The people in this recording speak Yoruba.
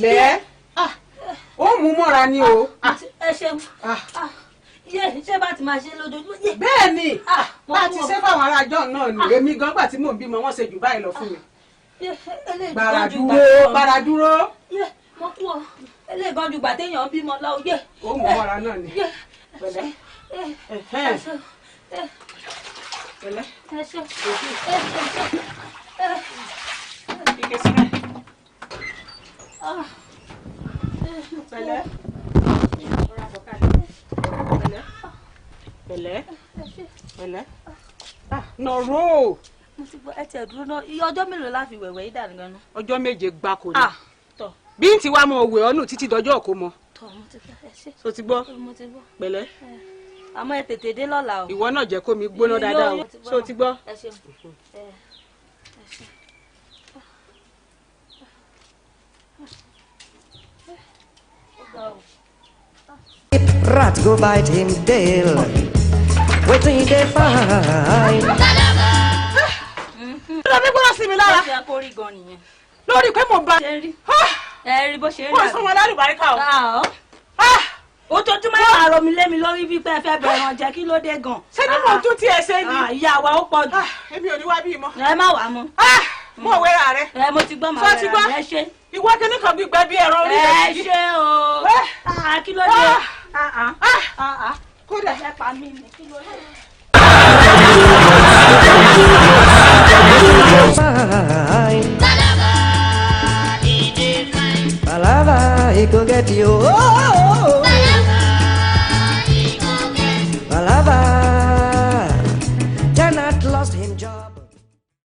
Lẹ́ ó mú mọ́ra ni o. Ẹ ṣeun. Yé, ṣé bá ti máa ṣe lójoojúmọ́? Bẹ́ẹ̀ ni, bá a ti ṣe fáwọn ará àjọ náà nù. Èmi gan gbà tí mò ń bímọ, wọ́n ṣe jù báyìí lọ fún mi. Gbàrà dúró, gbàrà dúró. Mo kú ọ, eléyìí gan ju gbà téèyàn bímọ lọ yé. Ó mú mọ́ra náà ni. Pẹ̀lẹ́, pẹ̀lẹ́. Ike sílẹ̀. Pẹ̀lẹ́, pẹ̀lẹ́, pẹ̀lẹ́, pẹ̀lẹ́, nọ̀rọ̀. Mo ti gbọ́. Ẹ tiẹ̀ dúró náà, iye ọjọ́ mélòó la fi wẹ̀wẹ̀ yìí dànù gan-an? Ọjọ́ 7 gbáko ni. Bí n ti wá mọ òwe ọ̀nù títí dọjọ́ òkú mọ. Tọ́, mo ti fẹ́. Ẹ ṣe. So ti gbọ́? Mo ti gbọ́. Pẹ̀lẹ́. Àmọ́ ẹ tètè dé lọ́la o. Ìwọ náà jẹ́ kó mi gbóná dáadáa o. So ti gbọ́? Ẹ ṣeun, ẹ ṣe. Rat go bite him tail. Wetin he dey find? Lọ mi gbọ́dọ̀ sí mi lára. Bó ṣe kó rí gan nìyẹn. Lórí pé mo bá. Ẹ rí bó ṣe rí. Wọ́n sọ wọn lálùbáríkà o. Ojoojúmọ́ ẹ̀ máa rọmi lé mi lórí wípé ẹ fẹ́ bẹ̀rẹ̀ ọ̀jẹ̀, kí ló dé gan? Ṣé ní mò ń tún tiẹ̀ ṣe ni? Ìyá wa, ó pọ̀ jù. Èmi ò ní wá bí mọ́. Ẹ má wàá mọ́. Mọ̀ wẹ́rà rẹ. Ẹ, mo ti gbọ́, màá Sọ ti wẹ́rà gbọ́? mi. Ẹ ṣe. Ìwọ kíní kan gbígbẹ bí ẹran orí Ẹ rẹ yìí. ṣe o. Kí ló dé? Kódà. Ẹ pa mí ni, kí ló dé? Find. Palava, he go get you. Oh, Palava, Janet lost him job.